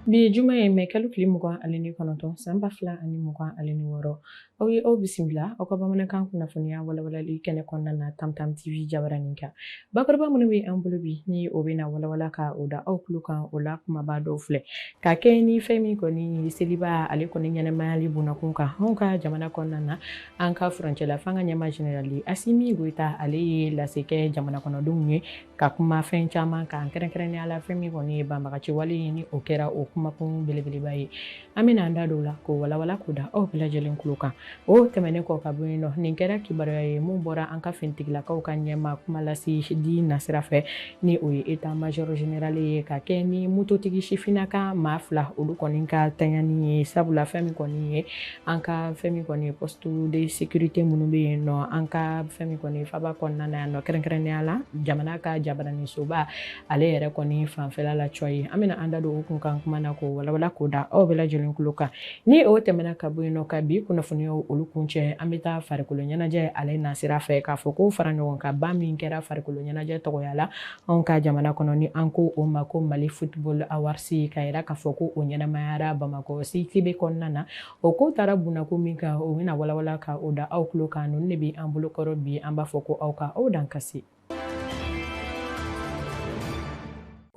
Bi ye juma ye, mɛ kalo tile 29, san 2026. Aw ye aw bisimila aw ka bamanankan kunnafoniya walawalali kɛnɛ kɔnɔna na Tamtam TV jabaranin kan. Bakuruba minnu bɛ an bolo bi, ni o bɛna walawala ka o da aw tulo kan, o la kumaba dɔw filɛ ka kɛ ni fɛn min kɔni ye seliba ale kɔni ɲɛnamayali bunakun kan anw ka jamana kɔnɔna na. An ka furancɛla fanga ɲɛmaa Général Asimi Goyita, ale ye lase kɛ jamana kɔnɔdenw ye ka kuma fɛn caman kan, kɛrɛnkɛrɛnnenya la fɛn min kɔni ye banbagaci wale ye, ni o kɛra o kumakun belebeleba ye. An bɛna an da don o la k'o walawala k'o da aw bɛɛ lajɛlen tulo kan. O tɛmɛnen kɔ ka bɔ yen nɔ, nin kɛra kibaruya ye mun bɔra an ka finitigilakaw ka ɲɛmaa kuma lase di nasira fɛ, ni o ye état major général ye, ka kɛ ni mototigi sifinnaka maa fila olu kɔni ka tanyani ye. Sabula fɛn min kɔni ye an ka fɛn min kɔni ye poste de sécurité minnu bɛ yen nɔ, an ka fɛn min kɔni ye faba kɔnɔna na yan nɔ, kɛrɛnkɛrɛnnenya la jamana ka jabaraninsoba ale yɛrɛ kɔni fanfɛla la cɔ ye, an bɛna an da don o kun kan kuma na k'o walawala k'o da aw bɛɛ lajɛlen tulo kan. Ni o tɛmɛna ka bɔ yen nɔ, ka bi kunnafoniyaw olu kuncɛ, an bɛ taa farikolo ɲɛnajɛ ale nasira fɛ, k'a fɔ ko fara ɲɔgɔn kan ba min kɛra farikolo ɲɛnajɛ tɔgɔya la anw ka jamana kɔnɔ, ni an ko o ma ko Mali Football Awards, ka yira k'a fɔ ko o ɲɛnamayara Bamakɔ CTB kɔnɔna na. O ko taara bunakun min kan, o bɛna walawala ka o da aw tulo kan. Ninnu de bɛ an bolo kɔrɔ bi. An b'a fɔ ko aw ka aw dan kasi.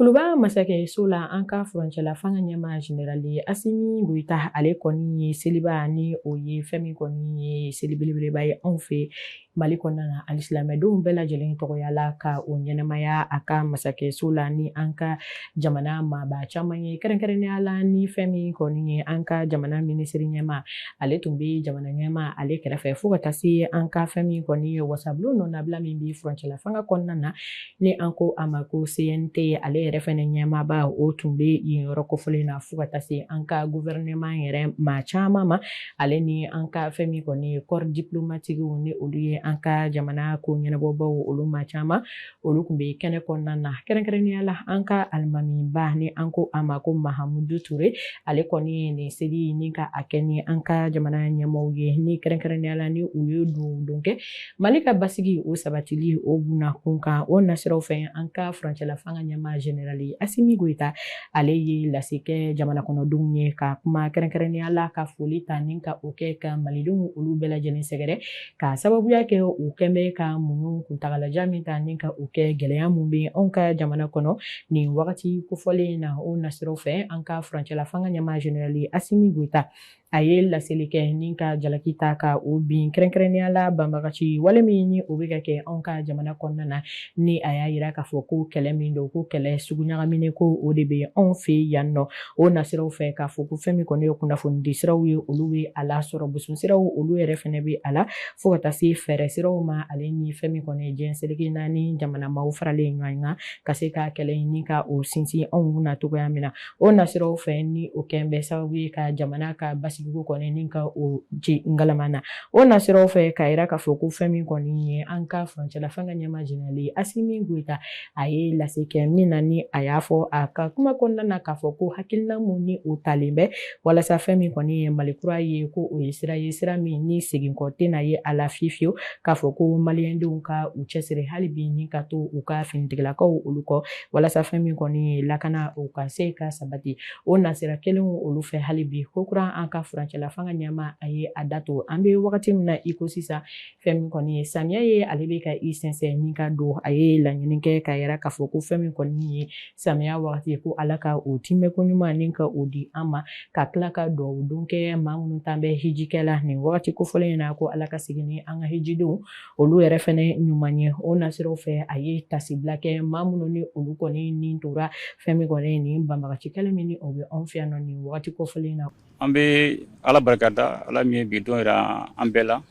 Kuluba masakɛso la, an ka furancɛla fanga ɲɛmaa Général Asimi Goyita, ale kɔni ye seliba, ni o ye fɛn min kɔni ye seli belebeleba ye anw fɛ Mali kɔnɔna na, alisilamɛdenw bɛɛ lajɛlen tɔgɔya la, ka o ɲɛnamaya a ka masakɛso la ni an ka jamana maaba caman ye, kɛrɛnkɛrɛnnenya la ni fɛn min kɔni ye an ka jamana minisiri ɲɛmaa, ale tun bɛ jamana ɲɛmaa ale kɛrɛfɛ, fo ka taa se an ka fɛn min kɔni ye wasabulon nɔnabila min bɛ furancɛla fanga kɔnɔna na, ni an ko a ma ko CNT, ale yɛrɛ fɛnɛ ɲɛmaaba, o tun bɛ yen yɔrɔ kofɔlen na, fo ka taa se an ka gouvernement yɛrɛ maa caman ma, ale ni an ka fɛn min kɔni ye corps diplomatique, ni olu ye an ka jamana ko ɲɛnabɔbaw, olu maa caman olu tun bɛ kɛnɛ kɔnɔna na. Kɛrɛnkɛrɛnnenya la an ka alimamiba, ni an ko a ma ko Mahamudu Ture, ale kɔni ye nin seli ni ka a kɛ ni an ka jamana ɲɛmaaw ye, ni kɛrɛnkɛrɛnnenya la ni u ye dugawu don kɛ Mali ka basigi o sabatili o bunakun kan. O nasiraw fɛ, an ka furancɛla fanga ɲɛmaa Général Asimi Goyita, ale ye lase kɛ jamana kɔnɔdenw ye ka kuma, kɛrɛnkɛrɛnnenya la ka foli ta ni ka o kɛ ka malidenw olu bɛɛ lajɛlen sɛgɛrɛ, ka sababuya kɛ u kɛn bɛ ka muɲu kuntagalajan min ta ni ka o kɛ gɛlɛya mun bɛ anw ka jamana kɔnɔ nin wagati kofɔlen in na. O nasiraw fɛ, an ka furancɛla fanga ɲɛmaa Général Asimi Goyita, a ye laseli kɛ ni ka jalaki ta ka o bin, kɛrɛnkɛrɛnnenya la banbagaci wale min ni o bɛ ka kɛ anw ka jamana kɔnɔna na, ni a y'a yira k'a fɔ ko kɛlɛ min don, ko kɛlɛ sugu ɲagaminen, ko o de bɛ anw fɛ yan nɔ. O nasiraw fɛ, k'a fɔ ko fɛn min kɔni ye kunnafonidi siraw ye, olu bɛ a la sɔrɔ, boson siraw olu yɛrɛ fɛnɛ bɛ a la, fo ka taa se fɛɛrɛ siraw ma, ale ni fɛn min kɔni ye diɲɛ seleke naani jamana maaw faralen ɲɔgɔn kan ka se ka kɛlɛ ni ka o sinsin anw kunna cogoya min na. O nasiraw fɛ, ni o kɛn bɛ sababu ye ka jamana ka basigiko kɔni ni ka o ji ngalama na. O nasiraw fɛ, k'a yira k'a fɔ ko fɛn min kɔni ye an ka furancɛla fanga ɲɛmaa Général Asimi Goyita, a ye lase kɛ min na, ni a y'a fɔ a ka kuma kɔnɔna na k'a fɔ ko hakilina mun ni o talen bɛ walasa fɛn min kɔni ye Mali kura ye, ko o ye sira ye, sira min ni segin kɔ tɛna ye a la fiyewu fiyewu, k'a fɔ ko maliyɛndenw ka u cɛsiri hali bi ni ka to u ka finitigilakaw olu kɔ, walasa fɛn min kɔni ye lakana o ka se ka sabati. O nasira kelenw olu fɛ, hali bi ko kura, an ka furancɛla fanga ɲɛmaa, a ye a da to an bɛ wagati min na i ko sisan, fɛn min kɔni ye samiya ye, ale bɛ ka i sɛnsɛn ni ka don. A ye laɲini kɛ k'a yira k'a fɔ ko fɛn min kɔni ye samiya wagati ye, ko Ala ka o timɛko ɲuman ni ka o di an ma, ka tila ka dugawu don kɛ maa minnu tan bɛ hijikɛ la nin wagati kofɔlen in na, ko Ala ka segin ni an ka hijidenw olu yɛrɛ fɛnɛ ɲuman ye. O nasiraw fɛ, a ye tasibila kɛ maa minnu ni olu kɔni ni tora fɛn min kɔni nin banbagaci kɛlɛ min ni o bɛ anw fɛ yan nɔ nin wagati kofɔlen na. An bɛ Ala barika da, Ala min ye bi don jira an bɛɛ la,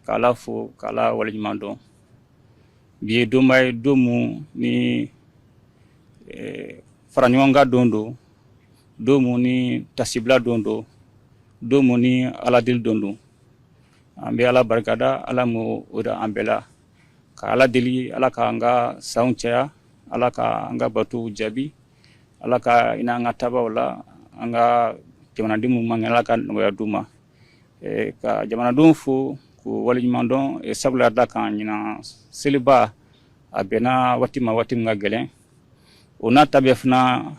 ka Ala fo, ka Ala waleɲuman dɔn. Bi ye donba ye, don mun ni fara ɲɔgɔn kan don don, don mun ni tasibila don don, don mun ni Ala deli don don. An bɛ Ala barikada, Ala m'o da an bɛɛ la, ka Ala deli, Ala ka an ka sanw caya, Ala ka an ka batow jaabi, Ala ka hinɛ an ka tabaw la, an ka jamanaden minnu man kɛnɛ, Ala ka nɔgɔya d'u ma, ka jamanadenw fo k'u waleɲuman dɔn, sabula da kan ɲinan seliba a bɛnna waati ma, waati min ka gɛlɛn. O n'a ta bɛɛ fana,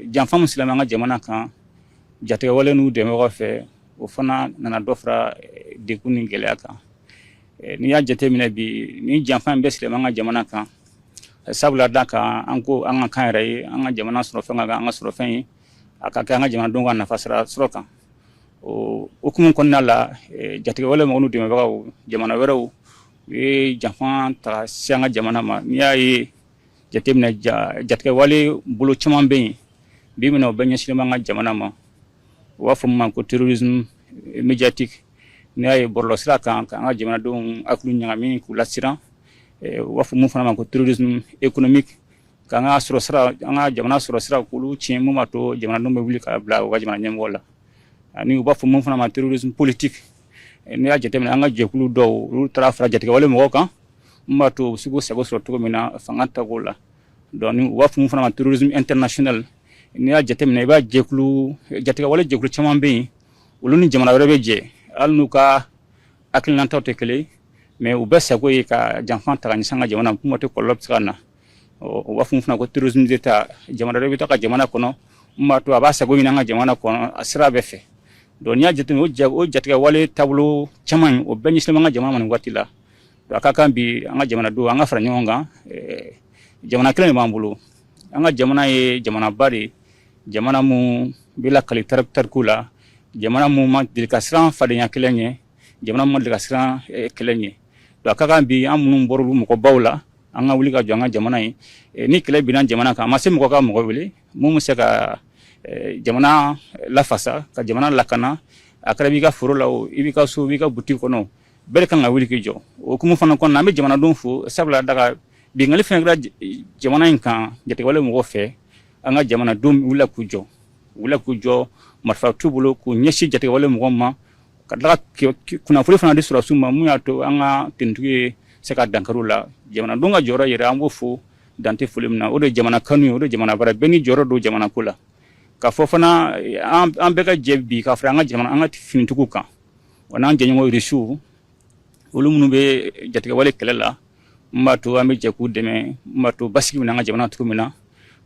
janfa min silamɛ an ka jamana kan jatigɛwale n'u dɛmɛbagaw fɛ, o fana nana dɔ fara degun ni gɛlɛya kan. N'i y'a jateminɛ bi, ni janfa in bɛ silamɛ an ka jamana kan, sabula da kan an ko an ka kan yɛrɛ ye, an ka jamana sɔrɔ fɛn ka kan an ka sɔrɔ fɛn ye, a ka kɛ an ka jamanadenw ka nafa sira sɔrɔ kan. O hukumu kɔnɔna la, jatigɛwale mɔgɔw n'u dɛmɛbagaw, jamana wɛrɛw, u ye janfa ta se an ka jamana ma. N'i y'a ye jateminɛ, jatigɛwale bolo caman bɛ yen bi min na, o bɛɛ ɲɛsinnen b'an ka jamana ma. U b'a fɔ min ma ko terrorisme médiatique. N'i y'a ye bɔlɔlɔsira kan, k'an ka jamanadenw hakili ɲagami, k'u lasiran. U b'a fɔ mun fana ma ko terrorisme économique, k'an ka sɔrɔ sira, an ka jamana sɔrɔ sira, k'olu tiɲɛ, mun b'a to jamanadenw bɛ wuli ka bila u ka jamana ɲɛmɔgɔ la. Ani u b'a fɔ mun fana ma terrorisme politique. N'i y'a jateminɛ, an ka jɛkulu dɔw, olu taara fara jatigɛwale mɔgɔw kan, mun b'a to u bɛ se k'u sago sɔrɔ cogo min na fanga tago la. Donc u b'a fɔ mun fana ma terrorisme international. N'i y'a jateminɛ, i b'a jɛkulu, jatigɛwale jɛkulu caman bɛ yen, olu ni jamana wɛrɛ bɛ jɛ, hali n'u ka hakilinataw tɛ kelen, mais u bɛɛ sago ye ka janfa ta ka ɲɛsin an ka jamana ma, kuma tɛ kɔlɔlɔ bɛ se ka na. U b'a fɔ fana ko terrorisme d'État. Jamana wɛrɛ bɛ taa ka jamana kɔnɔ, mun b'a to a b'a sago ɲini an ka jamana kɔnɔ a sira bɛɛ fɛ. Donc n'i y'a jateminɛ, o jatigɛwale taabolo caman in, o bɛɛ ɲɛsinnen bɛ an ka jamana ma nin waati la. A ka kan bi an ka jamanadenw, an ka fara ɲɔgɔn kan. Jamana kelen de b'an bolo. An ka jamana ye jamanaba de ye, jamana mun bɛ lakali tariku la, jamana mun ma deli ka siran fadenya kɛlɛ ɲɛ, jamana mun ma deli ka siran kɛlɛ ɲɛ. Donc a ka kan bi, an minnu bɔra olu mɔgɔbaw la, an ka wuli ka jɔ an ka jamana ye. Ni kɛlɛ binna jamana kan, a ma se mɔgɔ ka mɔgɔ wele mun bɛ se ka jamana lafasa, ka jamana lakana. A kɛra i b'i ka foro la o, i b'i ka so, i b'i ka butigi kɔnɔ, bɛɛ de kan ka wuli k'i jɔ. O hukumu fana kɔnɔna, an bɛ jamanadenw fo, sabula daga binkanni fɛn kɛra jamana in kan jatigɛwale mɔgɔw fɛ, an ka jamanadenw wulila k'u jɔ, wulila k'u jɔ, marifa t'u bolo, k'u ɲɛsin jatigɛwale mɔgɔw ma, ka tila kunnafoni fana di sɔrɔdasiw ma, mun y'a to an ka tenitigi ye se ka dankari u la. Jamanadenw ka jɔyɔrɔ yɛrɛ, an b'o fo dante foli min na. O de ye jamana kanu ye, o de ye jamana baara. Bɛɛ n'i jɔyɔrɔ don jamana ko la. K'a fɔ fana, an bɛɛ ka jɛ bi k'a fara an ka jamana, an ka finitigiw kan, wa n'an jɛɲɔgɔn irisiw, olu minnu bɛ jatigɛwale kɛlɛ la, n b'a to an bɛ jɛ k'u dɛmɛ, n b'a to basigi bɛ na an ka jamana cogo min na,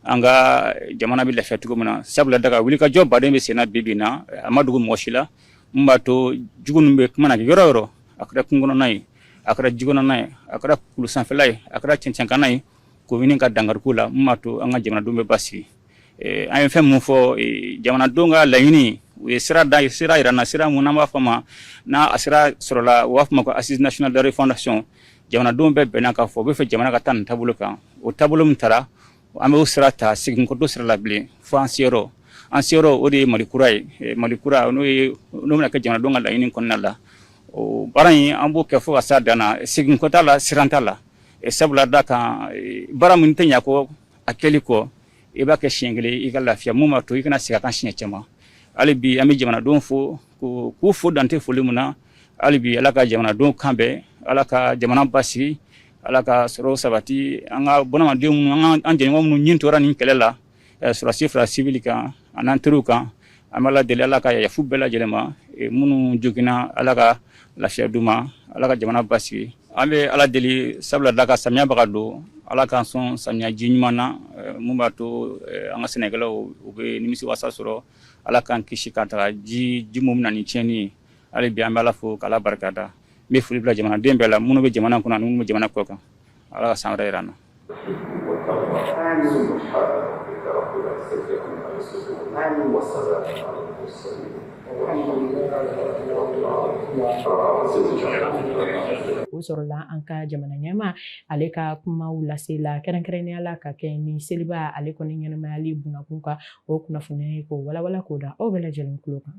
an ka jamana bɛ lafiya cogo min na. Sabula daga wulikajɔ baden bɛ senna bi bi in na, a ma dogo mɔgɔ si la, n b'a to jugu ninnu bɛ kuma na yɔrɔ o yɔrɔ, a kɛra kungo kɔnɔna ye, a kɛra ji kɔnɔna ye, a kɛra kulu sanfɛla ye, a kɛra cɛncɛnkanna ye, k'o ɲini ka dankari k'u la, n b'a to an ka jamanadenw bɛ basigi. An ye fɛn mun fɔ, jamanadenw ka laɲini, u ye sira da, sira yira na, sira mun n'an b'a fɔ ma, n'a a sira sɔrɔla, u b'a fɔ ma ko assise nationale de refondation. Jamanadenw bɛɛ bɛnna k'a fɔ u bɛ fɛ jamana ka taa nin taabolo kan. O taabolo min taara, an bɛ o sira ta, segin kɔ sira la bilen fo an seyɔrɔ. An seyɔrɔ, o de ye Mali kura ye. Mali kura, n'o ye n'o bɛna kɛ jamanadenw ka laɲini kɔnɔna la. O baara in, an b'o kɛ fo ka s'a dan na. Segin kɔ t'a la, siran t'a la, sabula da kan baara min tɛ ɲɛ kɔ a kɛli kɔ, i b'a kɛ siɲɛ kelen, i ka lafiya, mun b'a to i kana segin a kan siɲɛ caman. Hali bi, an bɛ jamanadenw fo, k'u fo dante foli min na. Hali bi, Ala ka jamanadenw kan bɛn, Ala ka jamana basigi, Ala ka sɔrɔ sabati. An ka bunadamadenw, an jɛɲɔgɔn minnu ɲin tora nin kɛlɛ la, sɔrɔdasi fara civil kan, a n'an teriw kan, an bɛ Ala deli, Ala ka yafa bɛɛ lajɛlen ma. Minnu joginna, Ala ka lafiya d'u ma, Ala ka jamana basigi. An bɛ Ala deli, sabula da ka samiya bɛ ka don, Ala k'an sɔn samiya ji ɲuman na, mun b'a to an ka sɛnɛkɛlaw, u bɛ nimisiwasa sɔrɔ. Ala k'an kisi ka taga ji ji mun bɛ na ni tiɲɛni ye. Hali bi, an bɛ Ala fo k'Ala barika da. N bɛ foli bila jamanaden bɛɛ la, minnu bɛ jamana kɔnɔ ani minnu bɛ jamana kɔ kan. Ala ka san wɛrɛ yira an na. O sɔrɔla an ka jamana ɲɛmaa ale ka kumaw lase la, kɛrɛnkɛrɛnnenya la ka kɛ ni seliba ale kɔni ɲɛnamayali bunakun kan. O kunnafoni k'o walawala k'o da aw bɛɛ lajɛlen tulo kan.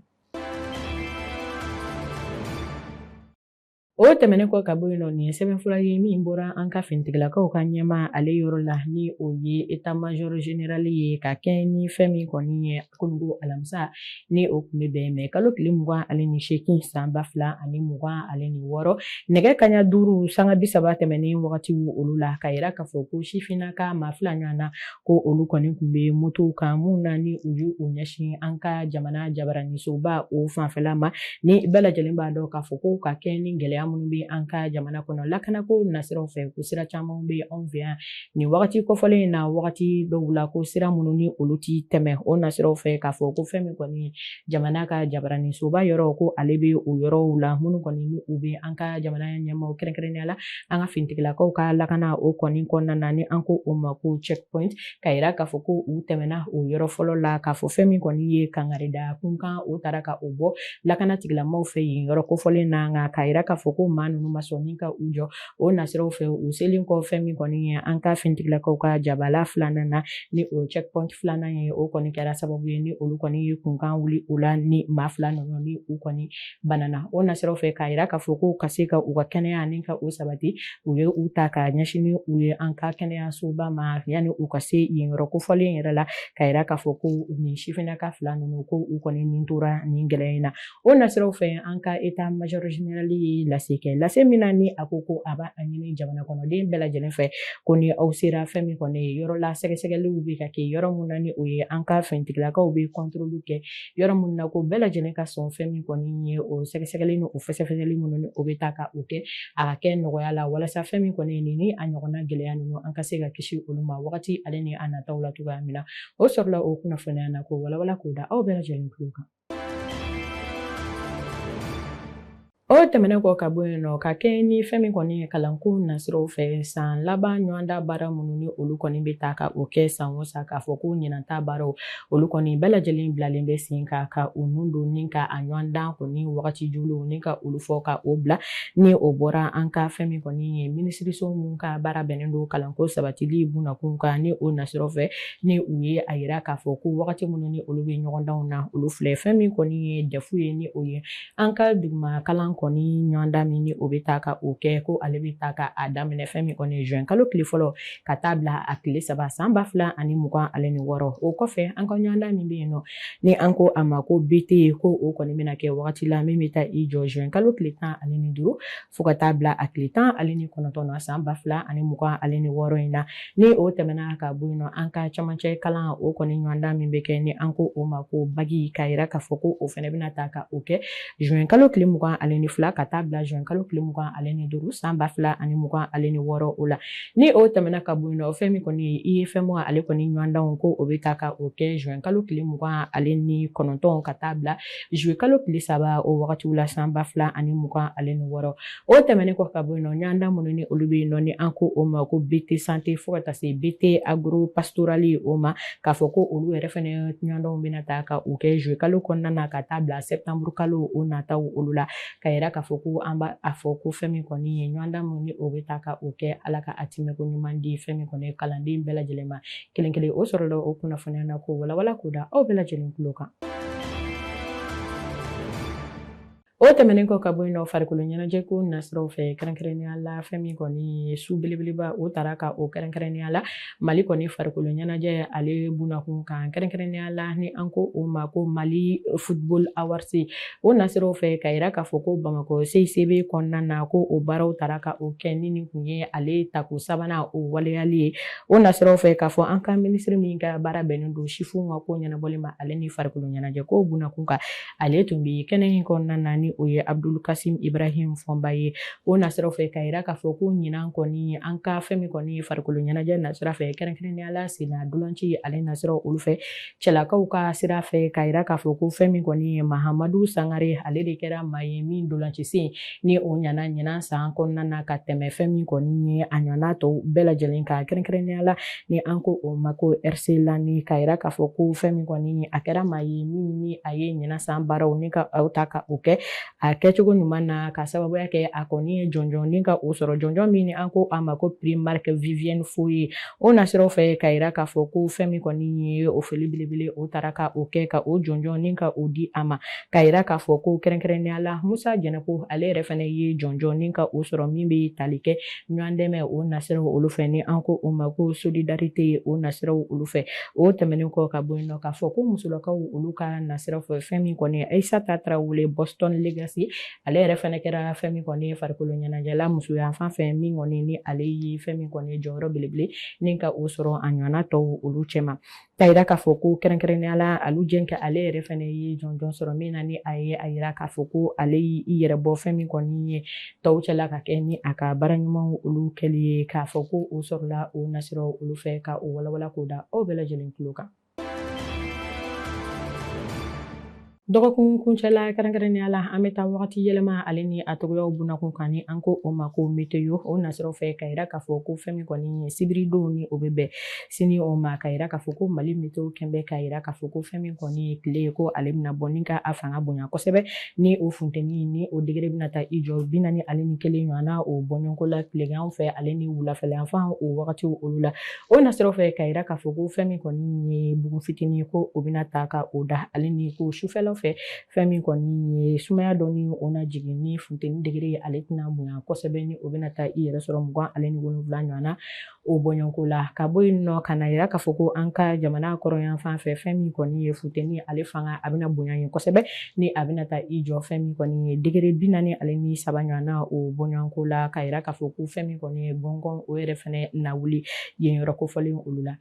O tɛmɛnen kɔ ka bɔ yen nɔ, nin ye sɛbɛnfura ye min bɔra an ka finitigilakaw ka ɲɛmaa ale yɔrɔ la, ni o ye état major général ye, ka kɛ ni fɛn min kɔni ye kununko alamisa, ni o tun bɛ bɛn mɛ kalo tile 28 san 2026, nɛgɛ kaɲa 5 sanga 30 tɛmɛnen wagatiw olu la, ka yira k'a fɔ ko sifinnaka maa fila ɲɔgɔn na, ko olu kɔni tun bɛ motow kan mun na ni u y'u ɲɛsin an ka jamana jabaranisoba o fanfɛla ma. Ni bɛɛ lajɛlen b'a dɔn k'a fɔ ko ka kɛ ni gɛlɛya minnu bɛ an ka jamana kɔnɔ lakanako nasiraw fɛ, ko sira caman bɛ anw fɛ yan nin wagati kɔfɔlen in na, wagati dɔw la ko sira minnu ni olu ti tɛmɛ o nasiraw fɛ, k'a fɔ ko fɛn min kɔni jamana ka jabaraninsoba yɔrɔ ko ale bɛ o yɔrɔw la minnu kɔni ni u bɛ an ka jamana ɲɛmaaw kɛrɛnkɛrɛnnenya la an ka finitigilakaw ka lakana o kɔni kɔnɔna na, ni an ko o ma ko checkpoint, ka yira k'a fɔ ko u tɛmɛna o yɔrɔ fɔlɔ la, k'a fɔ fɛn min kɔni ye kangarida kunkan o taara ka o bɔ lakana tigilamaw fɛ yen yɔrɔ kofɔlen na, nka k'a yira k'a fɔ ko maa ninnu ma sɔn ni ka u jɔ o nasiraw fɛ. U selen kɔ fɛn min kɔni ye an ka finitigilakaw ka jabala filanan na, ni o checkpoint filanan ye, o kɔni kɛra sababu ye ni olu kɔni ye kunkan wuli u la, ni maa fila ninnu ni u kɔni banana o nasiraw fɛ, k'a yira k'a fɔ ko ka se ka u ka kɛnɛya ni ka u sabati, u ye u ta ka ɲɛsin ni u ye an ka kɛnɛyasoba ma yanni u ka se yen yɔrɔ kofɔlen yɛrɛ la, k'a yira k'a fɔ ko nin sifinnaka fila ninnu ko u kɔni nin tora nin gɛlɛya in na. O nasiraw fɛ, an ka état major général ye lase kɛ, lase min na ni a ko ko a b'a ɲini jamana kɔnɔden bɛɛ lajɛlen fɛ ko ni aw sera fɛn min kɔni ye yɔrɔ la sɛgɛsɛgɛliw bɛ ka kɛ yɔrɔ mun na, ni o ye an ka finitigilakaw bɛ contrôle kɛ yɔrɔ mun na, ko bɛɛ lajɛlen ka sɔn fɛn min kɔni ye o sɛgɛsɛgɛli ni o fɛsɛfɛsɛli minnu ni o bɛ taa ka o kɛ, a ka kɛ nɔgɔya la, walasa fɛn min kɔni ye nin ni a ɲɔgɔnna gɛlɛya ninnu an ka se ka kisi olu ma wagati ale ni a nataw la cogoya min na. O sɔrɔla o kunnafoniya na k'o walawala k'o da aw bɛɛ lajɛlen tulo kan. O tɛmɛnen kɔ ka bɔ yen nɔ, ka kɛ ni fɛn min kɔni ye kalanko nasiraw fɛ, san laban ɲɔgɔnda baara minnu ni olu kɔni bɛ ta ka o kɛ san o san, k'a fɔ ko ɲinan ta baaraw olu kɔni bɛɛ lajɛlen bilalen bɛ sen kan ka o nun don ni ka a ɲɔgɔndan kɔni wagati jugulenw ni ka olu fɔ ka o bila, ni o bɔra an ka fɛn min kɔni ye minisiriso mun ka baara bɛnnen don kalanko sabatili bunakun kan, ni o nasiraw fɛ ni u ye a yira k'a fɔ ko wagati minnu ni olu bɛ ɲɔgɔndanw na olu filɛ. Fɛn min kɔni ye DEF ye, ni o ye an ka duguma kalan kɔni ɲɔgɔndan min ni o bɛ taa ka o kɛ, ko ale bɛ taa ka a daminɛ fɛn min kɔni ye juin kalo tile fɔlɔ ka taa bila a tile 3 san 2026. O kɔfɛ, an ka ɲɔgɔndan min bɛ yen nɔ ni an ko a ma ko BT, ko o kɔni bɛna kɛ wagati la min bɛ taa i jɔ juin kalo tile 15 fo ka taa bila a tile 19 na san 2026 in na. Ni o tɛmɛna ka bɔ yen nɔ, an ka camancɛ kalan o kɔni ɲɔgɔndan min bɛ kɛ ni an ko o ma ko bac, k'a yira k'a fɔ ko o fɛnɛ bɛna taa ka o kɛ juin kalo tile 22 ka taa bila juin kalo tile 25 san 2026 o la. Ni o tɛmɛna ka bɔ yen nɔ, fɛn min kɔni ye IFM ale kɔni ɲɔgɔndanw, ko o bɛ taa ka o kɛ juin kalo tile 29 ka taa bila juillet kalo tile 3 o wagatiw la san 2026. O tɛmɛnen kɔ ka bɔ yen nɔ, ɲɔgɔndan minnu ni olu bɛ yen nɔ ni an ko o ma ko BT santé fo ka taa se BT agro pastoral o ma, k'a fɔ ko olu yɛrɛ fɛnɛ ɲɔgɔndanw bɛna taa ka o kɛ juillet kalo kɔnɔna na ka taa bila septembre kalo o nataw olu la, ka yira k'a fɔ ko an b'a fɔ ko fɛn min kɔni ye ɲɔgɔndan minnu ni o bɛ taa ka o kɛ, Ala ka a timɛko ɲuman di fɛn min kɔni ye kalanden bɛɛ lajɛlen ma kelen kelen. O sɔrɔla o kunnafoniya na k'o walawala k'o da aw bɛɛ lajɛlen tulo kan. O tɛmɛnen kɔ ka bɔ yen nɔ, farikolo ɲɛnajɛ ko nasiraw fɛ, kɛrɛnkɛrɛnnenya la fɛn min kɔni ye su belebeleba o taara ka o kɛrɛnkɛrɛnnenya la Mali kɔni farikolo ɲɛnajɛ ale bunakun kan, kɛrɛnkɛrɛnnenya la ni an ko o ma ko Mali Football Awards, o nasiraw fɛ ka yira k'a fɔ ko Bamakɔ CICB kɔnɔna na ko o baaraw taara ka o kɛ, ni nin kun ye ale tako sabanan o waleyali ye. O nasiraw fɛ, k'a fɔ an ka minisiri min ka baara bɛnnen don sifinw ka ko ɲɛnabɔli ma ale ni farikolo ɲɛnajɛ ko bunakun kan, ale tun bɛ kɛnɛ in kɔnɔna na, ni o ye Abdul Kasim Ibrahim Fɔnba ye. O nasiraw fɛ, ka yira k'a fɔ ko ɲinan kɔni an ka fɛn min kɔni ye farikolo ɲɛnajɛ nasira fɛ, kɛrɛnkɛrɛnnenya la senna ntolanci ale nasiraw olu fɛ, cɛlakaw ka sira fɛ, ka yira k'a fɔ ko fɛn min kɔni ye Mahamadu Sangare, ale de kɛra maa ye min ntolanci sen ni o ɲana ɲinan san kɔnɔna na ka tɛmɛ fɛn min kɔni ye a ɲɔgɔnna tɔw bɛɛ lajɛlen kan, kɛrɛnkɛrɛnnenya la ni an ko o ma ko RC Lani, ka yira k'a fɔ ko fɛn min kɔni a kɛra maa ye min ni a ye ɲinan san baaraw ni ka aw ta ka o kɛ a kɛcogo ɲuman na, ka sababuya kɛ a kɔni ye jɔnjɔn ni ka o sɔrɔ, jɔnjɔn min ni an ko a ma ko prix Marc Vivien Foé. O nasiraw fɛ, ka yira k'a fɔ ko fɛn min kɔni ye o foli belebele o taara ka o kɛ ka o jɔnjɔn ni ka o di a ma, ka yira k'a fɔ ko kɛrɛnkɛrɛnnenya la Musa Jɛnɛko ale yɛrɛ fɛnɛ ye jɔnjɔn ni ka o sɔrɔ min bɛ tali kɛ ɲɔgɔn dɛmɛ o nasiraw olu fɛ, ni an ko o ma ko solidarité o nasiraw olu fɛ. O tɛmɛnen kɔ ka bɔ yen nɔ, k'a fɔ ko musolakaw olu ka nasiraw fɛ, fɛn min kɔni Aïssata Tarawele Boston. Legacy. Ale yɛrɛ fɛnɛ kɛra fɛn min kɔni ye farikolo ɲɛnajɛla musoya fan fɛ, min kɔni ni ale ye fɛn min kɔni ye jɔyɔrɔ belebele ni ka o sɔrɔ a ɲɔgɔnna tɔw olu cɛma. K'a yira k'a fɔ ko kɛrɛnkɛrɛnnenya la Alu Jɛnkɛ ale yɛrɛ fɛnɛ ye jɔnjɔn sɔrɔ min na ni a ye a yira k'a fɔ ko ale y'i yɛrɛ bɔ fɛn min kɔni ye tɔw cɛla ka kɛ ni a ka baara ɲumanw olu kɛli ye, k'a fɔ ko o sɔrɔla o nasiraw olu fɛ ka o walawala k'o da aw bɛɛ lajɛlen tulo kan. Dɔgɔkun kuncɛla kɛrɛnkɛrɛnnenya la an bɛ taa wagati yɛlɛma ale ni a togoyaw bunakun kan, ni an ko o ma ko météo. O nasiraw fɛ ka yira k'a fɔ ko fɛn min kɔni ye sibiridon ni o bɛ bɛn sini o ma, ka yira k'a fɔ ko Mali météo kɛn bɛ k'a yira k'a fɔ ko fɛn min kɔni ye tile ye, ko ale bɛna bɔ ni ka a fanga bonya kosɛbɛ, ni o funteni ni o degré bɛna taa i jɔ 41 ɲɔgɔnna o bɔɲɔgɔnko la tilegan fɛ ale ni wulafɛla yanfan o wagatiw olu la. O nasiraw fɛ ka yira k'a fɔ ko fɛn min kɔni ye bugun fitinin ko o bɛna ta ka o da, ale ni ko sufɛlaw fɛ fɛn min kɔni ye sumaya dɔɔni o na jigin, ni funteni degré ale tɛna bonya kosɛbɛ, ni o bɛna taa i yɛrɛ sɔrɔ 27 ɲɔgɔnna o bɔɲɔgɔnko la. Ka bɔ yen nɔ ka na yira k'a fɔ ko an ka jamana kɔrɔnyanfan fɛ fɛn min kɔni ye funteni ale fanga a bɛna bonya yen kosɛbɛ, ni a bɛna taa i jɔ fɛn min kɔni ye degré 43 ɲɔgɔnna o bɔɲɔgɔnko la, ka yira k'a fɔ ko fɛn min kɔni ye gɔngɔn o yɛrɛ fɛnɛ na wuli yen yɔrɔ kofɔlen olu la.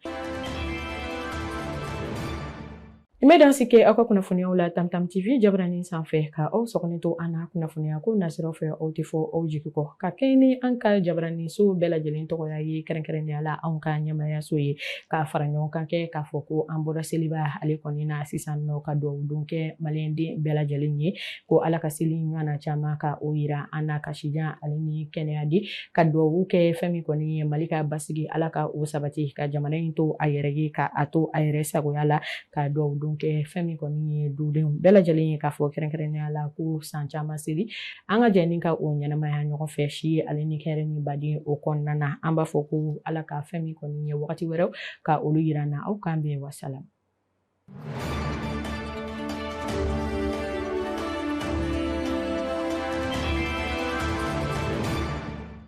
N bɛ dan sigi aw ka kunnafoniyaw la Tamtam TV jabaranin sanfɛ, ka aw sɔgɔlen to an na kunnafoniya ko nasiraw fɛ, aw tɛ fɔ aw jigi kɔ, ka kɛɲɛ ni an ka jabaranin so bɛɛ lajɛlen tɔgɔya ye, kɛrɛnkɛrɛnnenya la anw ka ɲɛmayaso ye ka fara ɲɔgɔn kan kɛ k'a fɔ ko an bɔra seliba ale kɔni na sisan nɔ, ka dugawu don kɛ maliyɛnden bɛɛ lajɛlen ye, ko Ala ka seli ɲɔgɔnna caman ka o yira an na, ka sijan ale ni kɛnɛya di, ka dugawu kɛ fɛn min kɔni ye Mali ka basigi, Ala ka o sabati, ka jamana in to a yɛrɛ ye, ka a to a yɛrɛ sagoya la, ka dugawu don kɛ fɛn min kɔni ye dudenw bɛɛ lajɛlen ye, k'a fɔ kɛrɛnkɛrɛnnenya la ko san caman seli an ka jɛ ni ka o ɲɛnamaya ɲɔgɔn fɛ si ale ni hɛrɛ ni baden o kɔnɔna na. An b'a fɔ ko Ala ka fɛn min kɔni ye wagati wɛrɛw ka olu yira an na. Aw k'an bɛn, wasalam.